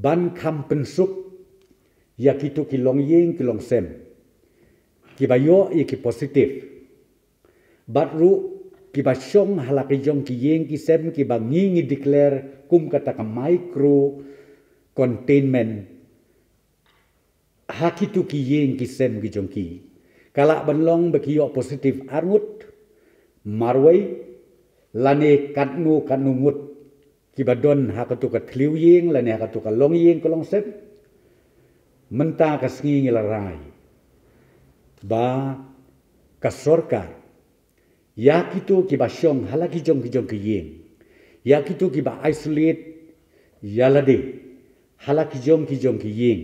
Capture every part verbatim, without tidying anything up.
ban kham pynsuk ïa kito ki longïing ki longsem kiba ïoh ïa ki positive. Bad ruh kiba shong ha la ki jong ki ïing ki sem kiba ngi ngi declare kum kata ka micro containment ha kito ki ïing ki sem ki jong ki. Ka lah ban long ba ki ïoh positive arngut, marwei, lane katno katno ngut kiba don ha kato ka thliew ïing lane ha kato ka longïing ka longsem. Mynta ka sngi ngi la rai ba ka sorkar ïa kito kiba shong ha la ki jong ki jong ki ïing, ïa kito kiba isolate ïa lade ha la ki jong ki jong ki ïing,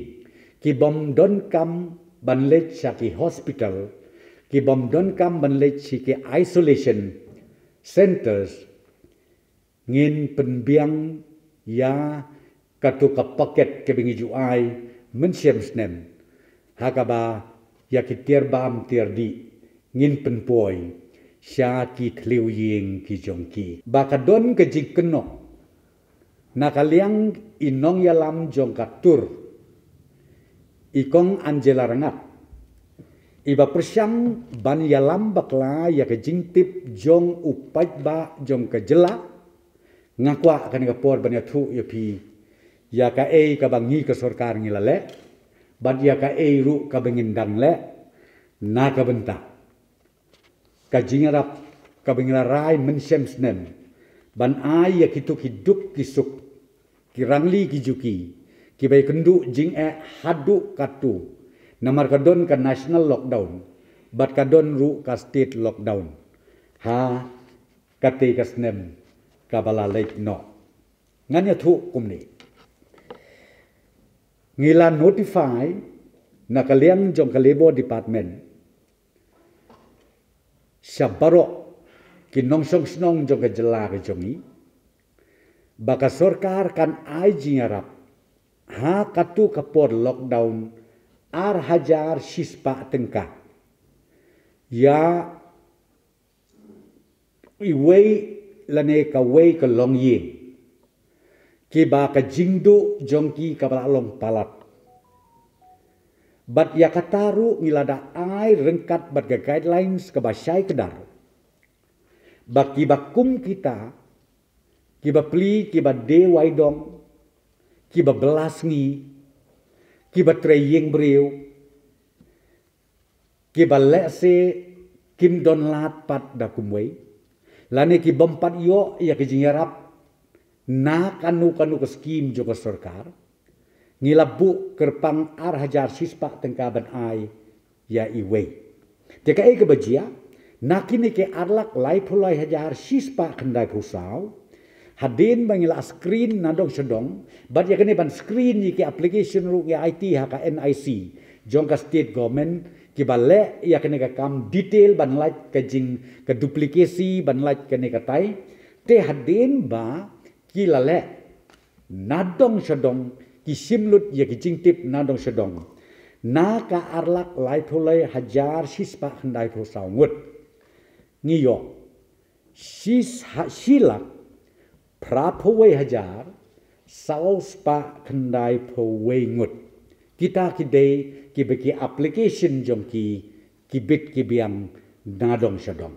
ki bym donkam ban leit sha ki hospital, ki bym donkam ban leit sha ki isolation centres, ngin pynbiang ïa kato ka paket kaba ngi ju ai mynshem snem, ha kaba ïa ki tiar bam tiar dih ngin pynpoi sha ki thliew ïing ki jong ki. Ba ka don ka jingkynnoh na ka liang i nongïalam jong ka tur, i Kong Angela Rangad, iba pyrshang ban ïalam bakla ïa ka jingtip jong u paidbah jong ka jylla. Nga kwah kane ka por ban ïathuh ïa phi ïa kaei kaba ngi ka sorkar ngi la leh bad ïa kaei ruh kaba ngin dang leh na ka bynta ka jingïarap kaba ngi la rai mynshem snem ban ai ïa kito ki duk ki suk, ki rangli ki juki, kiba ïakynduh jingeh haduh katto, namar ka don ka national lockdown bad ka don ruh ka state lockdown ha katei ka snem kaba la leit noh. Ngan ïathuh kumne. Ngi la notify na ka liang jong ka Labour Department sha baroh ki nongshong shnong jong ka jylla ka jong ngi ba ka sorkar kan ai jingïarap ha kato ka por lockdown ar hajar shispah tyngka ïa iwei lane kawei ka longïing kiba ka jingduh jong ki kaba la long palat. Bad ïa kata ruh ngi la da ai ryngkat bad ka guidelines kaba shai kdar ba kiba kum kita, kiba plie, kiba die wai dong, kiba bylla sngi, kiba trei ïing briew, kiba lehse kim don lad pat da kumwei, lane ki bym pat ïoh ïa ka jingïarap na kano kano ka skim jong ka sorkar, ngi la buh kyrpang ar hajar shispah tyngka ban ai ïa iwei. Te kaei kaba jia, na kine ki ar lak laiphew lai hajar shispah khyndaiphew saw, hadien ba ngi la screen na dong sha dong, bad ïa kane ban screen ïa ki application ruh ngi aiti ha ka N I C jong ka state government, kiba leh ïa kane ka kam detail ban lait ka jing ka duplicacy ban lait kane katai. Te hadien ba ki la leh na dong sha dong, ki shim lut ïa ki jingtip na dong sha dong, na ka ar lak laiphew lai hajar shispah khyndaiphew saw ngut, ngi ïoh shis ha, shi lak phraphew wei hajar saw spah khyndaiphew wei ngut. Kita ki dei kiba ki application jong ki ki bit ki biang na dong sha dong.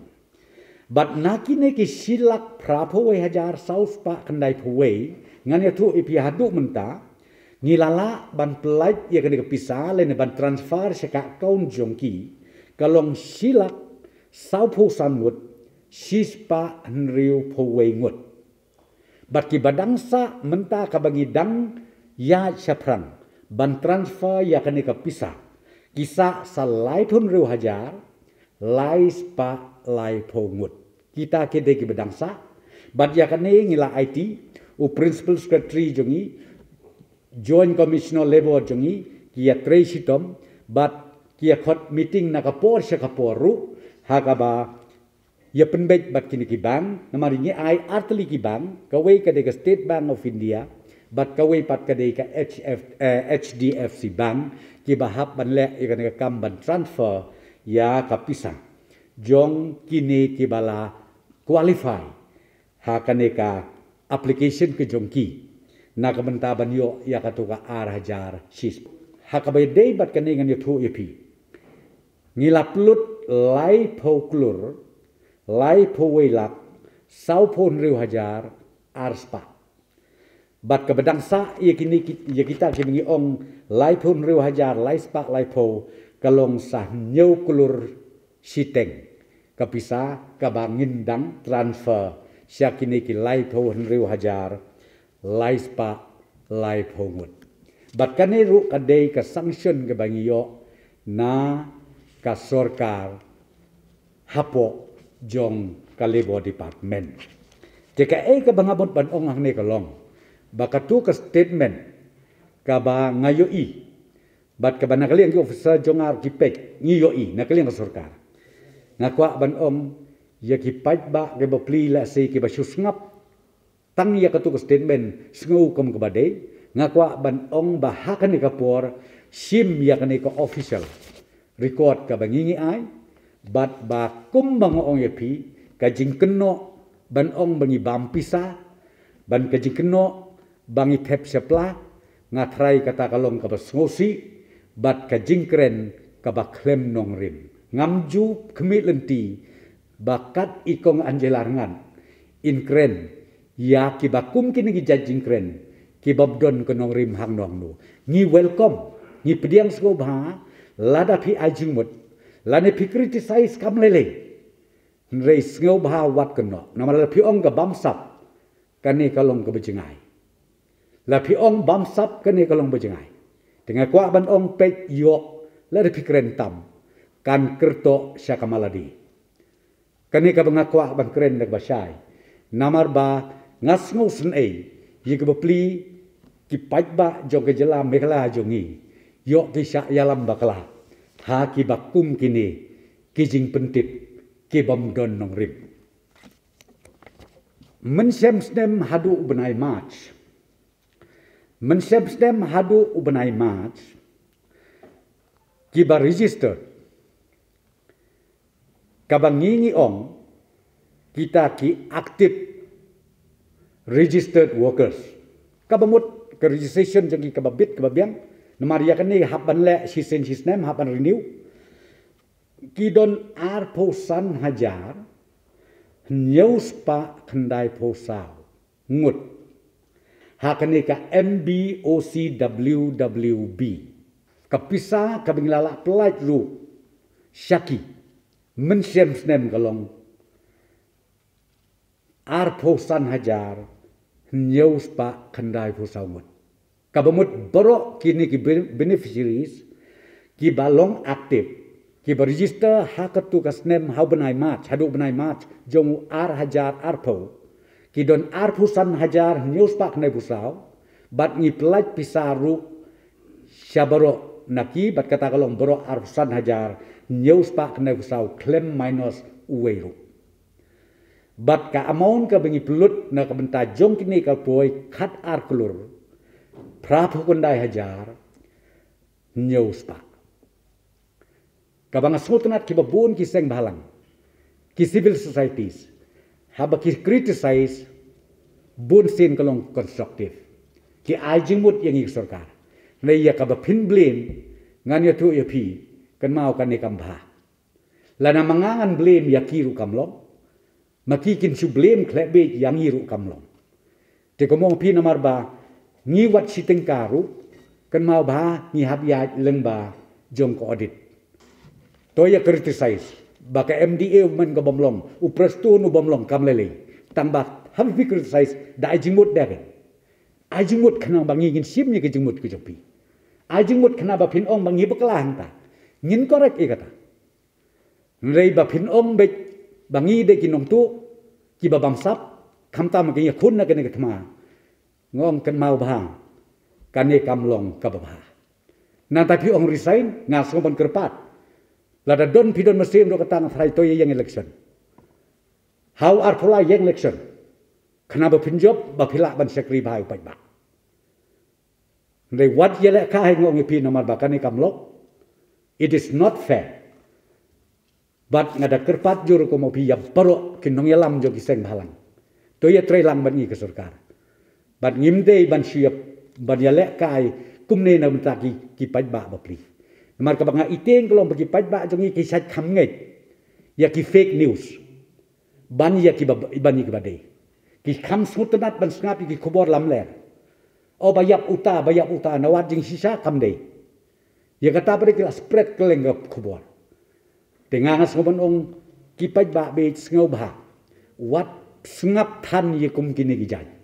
Bad na kine ki shi lak phraphew wei hajar saw spah khyndaiphew wei, ngan ïathuh ïa phi haduh mynta, ngi la lah ban pyllait ïa kane ka pisa lane ban transfer sha ka account jong ki, ka long shi lak sawphew san ngut shispah hynriewphew wei ngut. Bad kiba dang sah mynta kaba ngi dang ïaid shaphrang ban transfer ïa kane ka pisa, ki sah sa laiphew hynriew hajar lai spah laiphew ngut. Kita ki dei kiba dang sah. Bad ïa kane ngi la aiti u Principal Secretary jong ngi, Joint Commissioner Labour jong ngi, ki ïatrei shitom bad ki ïakhot meeting na ka por sha ka por ruh ha kaba ïa pynbeit bad kine ki bank, namar ngi ai artylli ki bank, kawei ka dei ka State Bank of India bad kawei pat ka dei ka H F, eh, H D F C Bank, kiba hap ban leh ïa kane ka kam ban transfer ïa ka pisa jong kine kiba la qualify ha kane ka application ka jong ki. Na ka bynta ban ïoh ïa katu ka ar hajar shispah. Ha kaba ïadei bad kane ngan ïathuh ïa phi. Ngi la pynlut laiphew klur, laiphew wei lak, sawphew hynriew hajar, arspah. Bad kaba dang sah ïa kine ki, ïa kita kiba ngi ong laiphew hynriew hajar, laispah laiphew, ka long sa hynñiew klur shiteng. Ka pisa kaba ngin dang transfer sha kine ki laiphew hynriew hajar, laispah laiphew ngut. Bad kane ruh ka dei ka sanction kaba ngi ïoh na ka sorkar hapoh jong ka Labour Department. Te kaei kaba nga mut ban ong hangne ka long ba katu ka statement kaba nga ïohi bad kaba na ka liang ki officer jong nga ki peit ngi ïohi na ka liang ka sorkar. Nga kwah ban ong ïa ki paidbah kiba plie lehse kiba shu sngap tang ïa katu ka statement sngew kum kaba dei, nga kwah ban ong ba ha kane ka por shim ïa kane ka official record kaba ngi ngi ai, bad ba kum ba nga ong ïa phi, ka jingkynnoh ban ong ba ngi bam pisa, bad ka jingkynnoh ba ngi thep shapla, nga tharai kata ka long kaba sngewsih bad ka jingkren kaba khlem nongrim. Ngam ju khmih lynti ba kat i kong Angela Rngan in kren ïa kiba kum kine ki jait jingkren kibym don ka nongrim hangno hangno. Ngi welcome, ngi pdiang sngewbha lada phi ai jingmut, lane phi criticize kam lei lei. Hynrei sngewbha wat kynnoh, namar lada phi ong ka bamsap, kane ka long kaba jngai. Lada phi ong bamsap, kane ka long ba jngai. Te nga kwah ban ong peit ïoh, lada phi kren tam, kan kyrtoh sha ka maladi. Kane kaba nga kwah ban kren da kaba shai. Namar ba nga sngewsynei ïa kiba plie ki paidbah jong ka jylla Meghalaya jong ngi ïoh ki shah ïalam bakla ha kiba kum kine ki jingpyntip kibym don nongrim. Mynshem snem haduh u bnai March. Mynshem snem haduh u bnai March, kiba registered, kaba ngi ngi ong kita ki active registered workers. Kaba mut ka registration jong ki kaba bit kaba biang. Namar ïa kane hap ban leh shisien shisnem, hap ban renew. Ki don arphew san hajar hynñiew spah khyndaiphew saw ngut ha kane ka M B O C W W B. Ka pisa kaba ngi la lah pyllait ruh sha ki mynshem snem ka long arphew san hajar hynñiew spah khyndaiphew saw ngut. Kaba mut baroh kine ki ben-, beneficiaries kiba long active, kiba register ha katu ka snem ha u bnai March, haduh u bnai March jong u ar hajar arphew, ki don arphew san hajar hynñiew spah khyndaiphew saw, bad ngi pyllait pisa ruh sha baroh na ki, bad kata ka long baroh arphew san hajar hynñiew spah khyndaiphew saw khlem minus uwei ruh. Bad ka amount kaba ngi pynlut na ka bynta jong kine ka poi khat ar klur phra phew khyndai hajar hynñiew spah. Kaba nga sngewtynnat kiba bun ki seng bhalang, ki civil societies, haba ki criticize, bun sien ka long constructive. Ki ai jingmut ïa ngi ka sorkar. Hynrei ïa kaba phin blame, ngan ïathuh ïa phi, kynmaw kane kam bha. Lada ma nga ngan blame ïa ki ruh kam long, ma ki kin shu blame khlem bit ïa ngi ruh kam long. Te kumno phi, namar ba ngi wat shi tyngka ruh, kynmaw ba ngi hap ïaid lyngba jong ka audit. To ïa criticize ba ka M D A u man ka bym long, u Prestone u bym long, kam lei lei. Tang ba hap phi criticize da ai jingmut da ka. Ai jingmut khnang ba ngi ngin shim ïa ka jingmut ka jong phi. Ai jingmut khnang ba phin ong ba ngi bakla hangta. Ngin correct ïa kata. Hynrei ba phin ong beit ba ngi dei ki nongtuh kiba bamsap, khamtam ki ïakhun na kane ka thma. Nga ong kynmaw bha, kane kam long kaba bha. Nangta phi ong resign, nga sngew ban kyrpad. Lada don phi don mynsiem ruh kata, nga tharai to ïa ïeng election. Ha u arphew lai ïeng election. Khnang ba phin jop, ba phi lah ban shakri bha ïa u paidbah. Hynrei wat ïaleh kai, nga ong ïa phi, namar ba kane kam long. It is not fair. Bad nga da kyrpad jur kum u phi ïa baroh ki nongïalam jong ki seng bhalang. To ïatreilang bad ngi ka sorkar. Bad ngim dei ban shu ïa, ban ïalehkai kumne na bynta ki, ki paidbah bapli. Namar kaba nga ïathuh ka long ba ki paidbah jong ngi ki shait kham ngeit ïa ki fake news. Ban ïa kiba, ban ïa kiba dei. Ki kham sngewtynnat ban sngap ïa ki khubor lamler. O ba ïap uta, ba ïap uta, na wat jingshisha kam dei. Ïa kata pat ki la spread kylleng ka khubor. Te nga nga sngew ban ong, ki paidbah beit sngewbha, wat sngap than ïa kum kine ki jait.